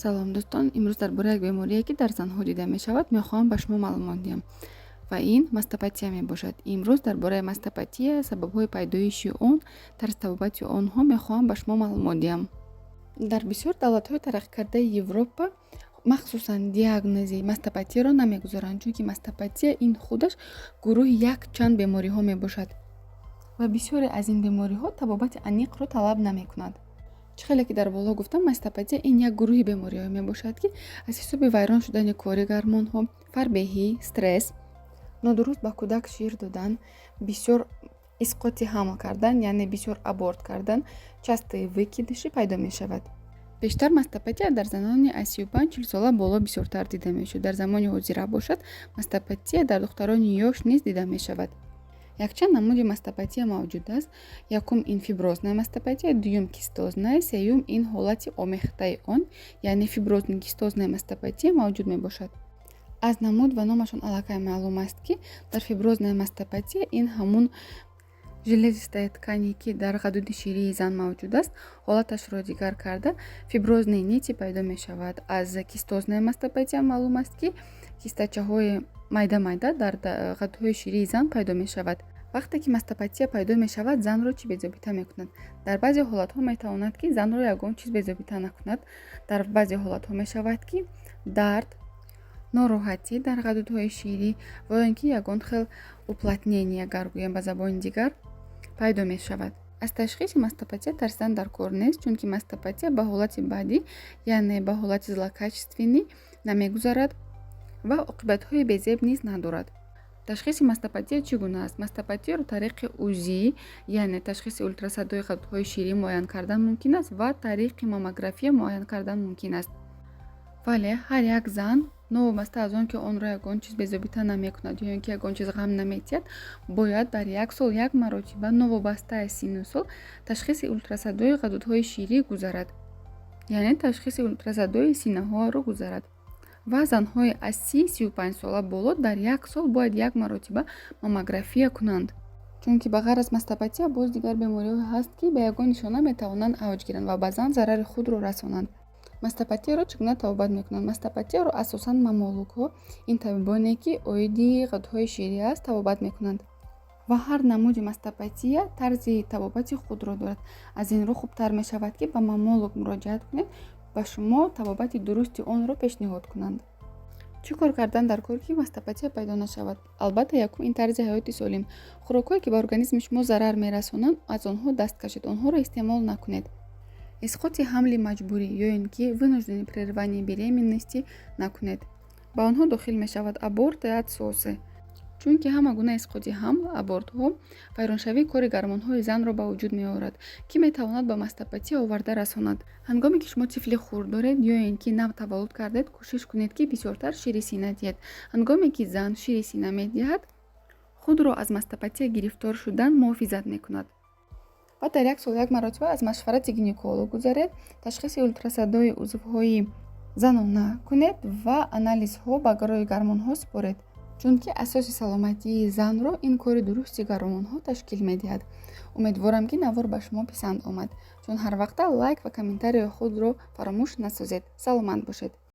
Салом, дӯстон! Имрӯз дар бораи як беморие, ки дар занҳо дида мешавад, мехоҳам ба шумо маълумот диҳам ва ин мастопатия мебошад. Имрӯз дар бораи мастопатия, сабабҳои пайдоиши он, тарзи табобати онҳо мехоҳам ба шумо маълумот диҳам. Дар бисёр давлатҳои тараққикардаи Европа махсусан диагнози мастопатияро намегузоранд, чунки мастопатия ин худаш гурӯҳи якчанд бемориҳо мебошад ва бисёре аз ин бемориҳо табобати аниқро талаб намекунад. Чӣ хеле ки дар боло гуфтам, мастопатия ин як гурӯҳи бемориҳое мебошад, ки аз ҳисоби вайрон шудани кори гормонҳо, фарбеҳӣ, стресс, нодуруст ба кӯдак шир додан, бисёр исқоти ҳамл кардан, яъне бисёр аборт кардан, частые выкидыши пайдо мешавад. Бештар мастопатия дар занони аз 35-40 сола боло бисёртар дида мешуд. Дар замони ҳозира бошад, мастопатия дар духтарони ёш низ дида мешавад. Якчанд намуди мастопатия мавҷуд аст. Якум ин фиброзная мастопатия, дуюм кистозная, сеюм ин ҳолати омехтаи он, яъне фиброзно-кистозная мастопатия мавҷуд мебошад. Аз намуд ва номашон аллакай маълум аст, ки дар фиброзная мастопатия ин ҳамун железистая ткани, ки дар ғадуди ширии зан мавҷуд аст, ҳолаташро дигар карда, фиброзные нити пайдо мешавад. Аз кистозная мастопатия маълум аст, ки кистачаҳои майда майда дар ғадудҳои ширии зан пайдо мешавад. Вақте ки мастопатия пайдо мешавад, занро чӣ безобита мекунад? Дар баъзе ҳолатҳо метавонад, ки занро ягон чиз безобита накунад. Дар баъзе ҳолатҳо мешавад, ки дард, нороҳатӣ дар ғадудҳои ширӣ ва ё ин ки ягон хел уплотнение, агар гӯем ба забони дигар, пайдо мешавад. Аз ташхиси мастопатия тарсидан дар кор нест, чунки мастопатия ба ҳолати баъдӣ, яъне ба ҳолати злокачественный намегузарад ва оқибатҳои безеб низ надорад. Ташхиси мастопатия чӣ гуна аст? Мастопатияро тариқи УЗИ, яъне ташхиси ултрасадои ғадудҳои ширӣ муайян кардан мумкин аст ва тариқи маммография муайян кардан мумкин аст. Вале ҳар як зан, новобаста аз он ки онро ягон чиз безобита намекунад ё ин ки ягон чиз ғам наметиҳад, бояд дар як сол як маротиба, новобаста аз синну сол, ташхиси ултрасадои ғадудҳои ширӣ гузарад, яъне ташхиси ултрасадои синаҳоро гузарад. Ва занҳои аз 30-35 сола боло дар як сол бояд як маротиба маммография кунанд, чунки ба ғайр аз мастопатия боз дигар бемориҳое ҳаст, ки ба ягон нишона метавонанд авҷ гиранд ва ба зан зарари худро расонанд. Мастопатияро чӣ гуна табобат мекунанд? Мастопатияро асосан маммологҳо, ин табибоне, ки оиди ғадудҳои ширӣ аст, табобат мекунанд ва ҳар намуди мастопатия тарзи табобати худро дорад. Аз ин рӯ хубтар мешавад, ки ба маммолог муроҷиат кунед, ба шумо табобати дурусти онро пешниҳод кунанд. Чӣ кор кардан дар кор, ки мастопатия пайдо нашавад? Албатта, якум ин тарзи ҳаёти солим. Хӯрокҳое, ки ба организми шумо зарар мерасонанд, аз онҳо даст кашед, онҳоро истеъмол накунед. Исқоти ҳамли маҷбурӣ ё ин ки вынужденное прерывание беременности накунед. Ба онҳо дохил мешавад аборты, отсосы, чунки ҳама гуна исқоти ҳамл, абортҳо вайроншавии кори гормонҳои занро ба вуҷуд меорад, ки метавонад ба мастопатия оварда расонад. Ҳангоме ки шумо тифли хурд доред ё ин ки нав таваллуд кардед, кӯшиш кунед, ки бисёртар шири сина диҳед. Ҳангоме ки зан шири сина медиҳад, худро аз мастопатия гирифтор шудан муҳофизат мекунад. Ва дар як сол як маротиба аз машварати гинеколог гузаред, ташхиси ултрасадои узвҳои занона кунед ва анализҳо барои гормонҳо супоред, чунки асоси саломатии занро ин кори дурусти гормонҳо ташкил медиҳад. Умедворам, ки навор ба шумо писанд омад. Чун ҳар вақта лайк ва комментарияи худро фаромӯш насозед. Саломат бошед.